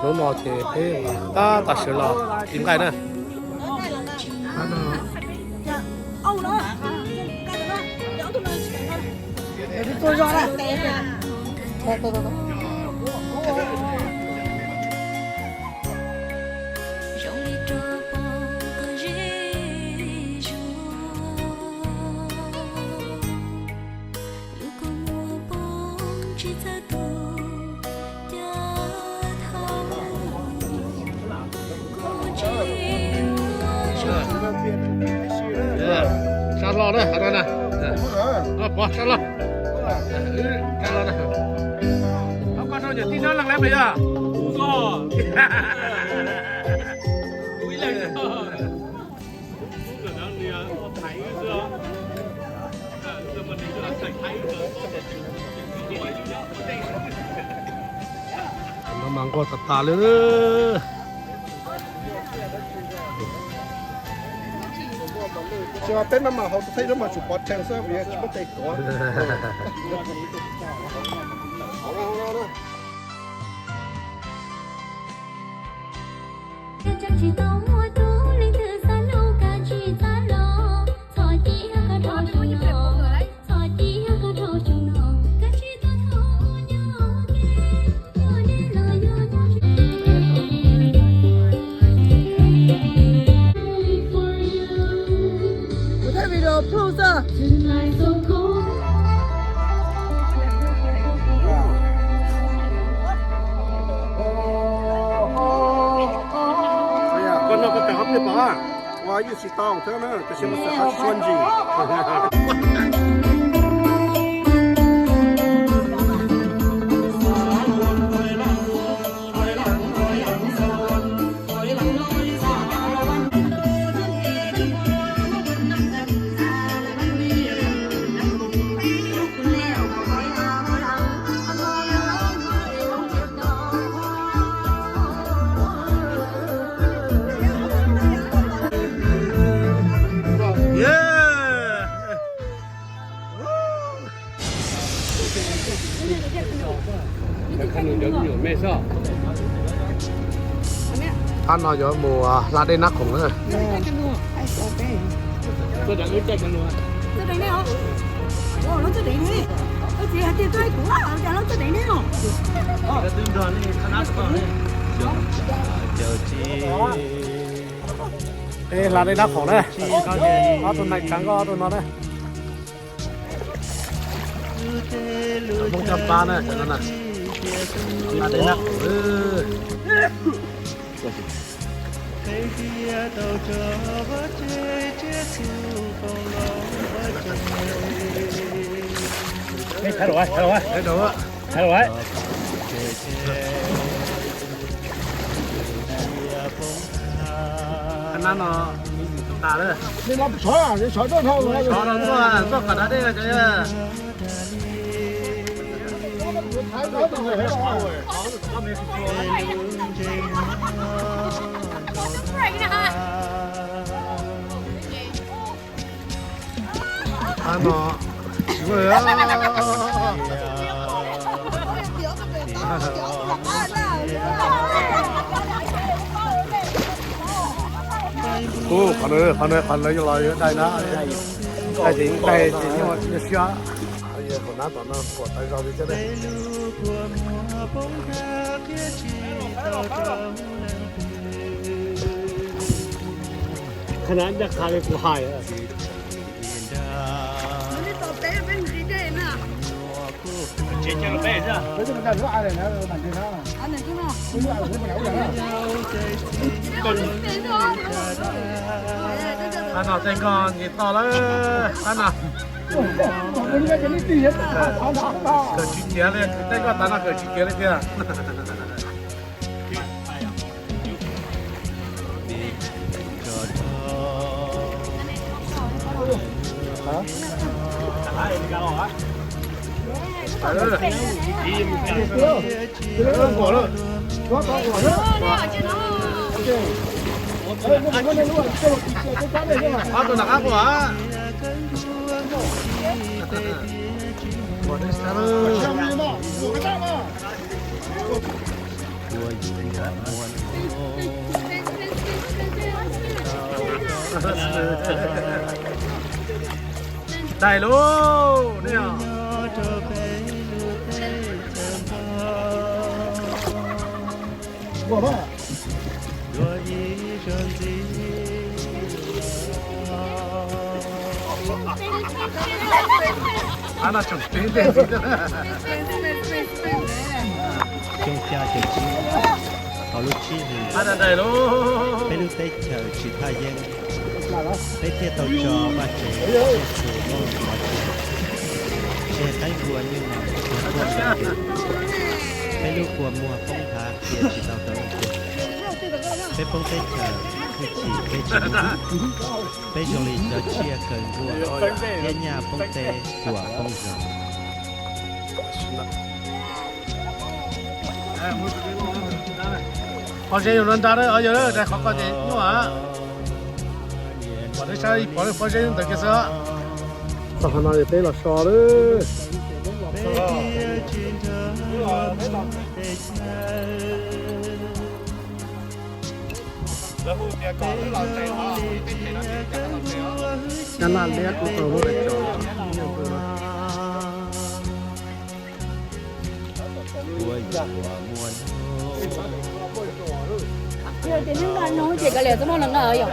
Hnub no ces peb tab tom sawv los tiv nqaij na. Sab hlo na, pov sab hlo. Sab hlo na. Koj rau nyuam tij nab leej lawm yog? No mas nquag tas tas li. Tsis, peb maj mam haus tus thaij no mas tsum pov rhees xwb vim tsis muaj tes tuav. Kuv thaij video plhu xwb. Koj noj koj tawm qhov pliaj pom. Ua yeej tsis tau thiab na, tab sis mas xav qhov tsis tshua ntsim. Qab no yuav mus hla dej Nab Khoom na. Peb hla dej Nab Khoom na. Ob tug nais khav nkauj ob tug no na. Hmoob coj pab na, cov no na. Hla dej Nab Khoom. Nab no tas lawm. Txog kom da dej cov. Qab no tsis muaj. Ub, qhov no, qhov no, qhov no los dai na. Dai ces, dai ces nyob siab. Qhov nab tom no kuam tas zog li thiab na. Qhov no ncaj qha li kuv hais. Qab no tej nkoj nce toj lawm, qab no. Kawm tsis tiav li, tej nkoj tav no kawm tsis tiav li tiag. Daig lauj, nej os. Xyoo xya caum tsib, hauv lub tsib hlis, peb lub teb chaws tsis thaj yeeb, peb thiaj tau tso Vajtswv Yexus Khetos ua tseg, tseg qaib npua nyuj noj, tseg quaj ntsuag, peb lub kua muag poob nthav qhia tsis tau rau leej twg, peb poob teb chaws hwj chim peb tsis muaj, peb zoo li cov tsiaj kaw nkuaj thiab nyaj poob teb cuam poob zos. Pob zeb yog no nrag, yog daig qhov ko ces nyuaj. Pom lub sab, pom lub pob zeb ntawd kiag xwb. Txog qhov no peb los so lawm. Caj laj liab kuj tau lub hais cos. Ces neb nqa no ces kav liam txoj moj no nqa yom.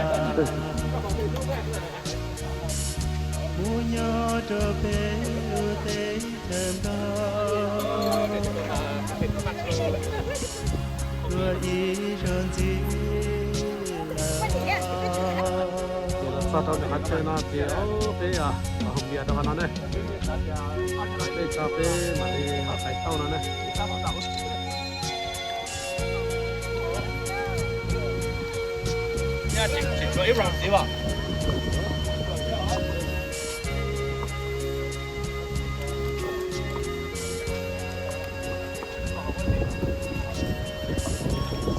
Txog rau ntawm qhov chaw no ces peb los haus npias rau qhov no ne. Peb tso peb mam li los txais tauj no ne.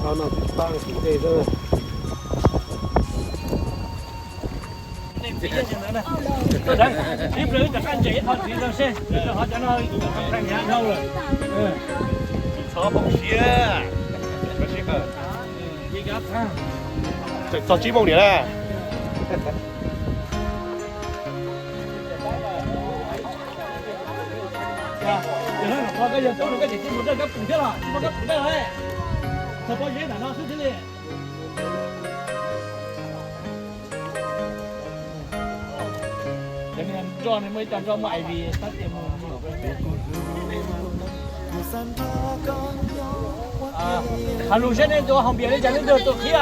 Sau no tsis pab tsis ntej xwb. Ib pliag wb rov qab nres ib qho ntxiv no seb, ho cov no dhau lawm. Txhob poob siab. Tseem txog tsib moos niam na. Cov niag nroj ne muaj ib co nroj muaj I V tab sis mus. Has lus seb nej tus haus npias li cas nej tus qhib.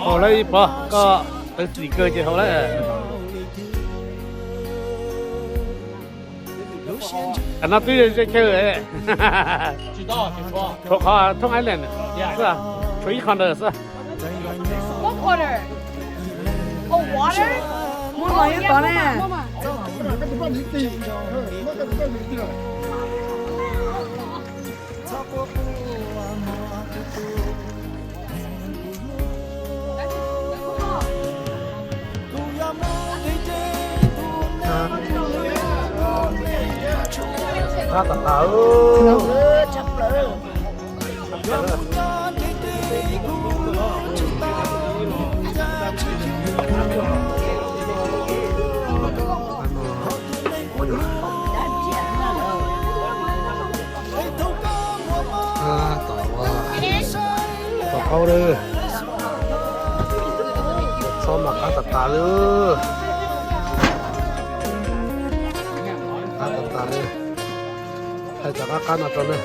Haus lawm ib pog, koj tawv xim kawg ces haus lawm. Qhov no twb ze chaw, tshuav qhov Thoob Island xwb, tshuav ib qho ntawd xwb. What water? Oh, water? Muab los yeej tod ne. Qab tas tas. Tom, tom qaub lawm. Txhob mas qab tas tas lawm. Qab tas tas lawm. Cov qab qab no rau na.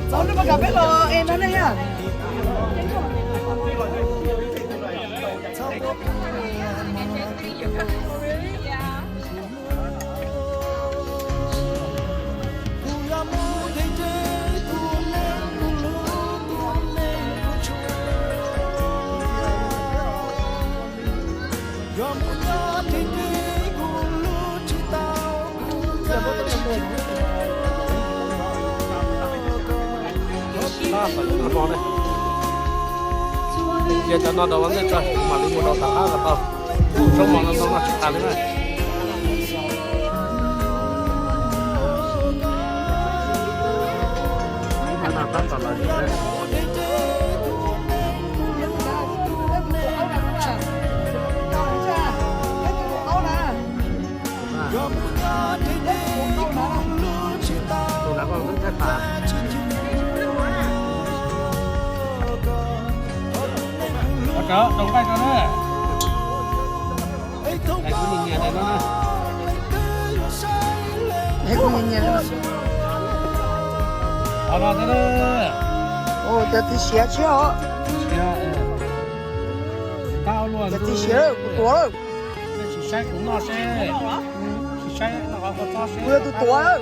Txaus lub pas kam peb los es no ne yog. Cia cov no rau ua ntej tso, mam li mus rau tom qab los tau. Tsob mov no tau noj tsis tas li na. Cov rau nqaij rau na. Kuv nyiam nyiam no na. Kuv nyiam nyiam no. Cov txiv siav tshiab os. Cov txiv siav kuv tuav lawm. Kuv yog tus tuav.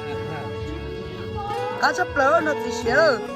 Qab tshaj plaws no txiv siav.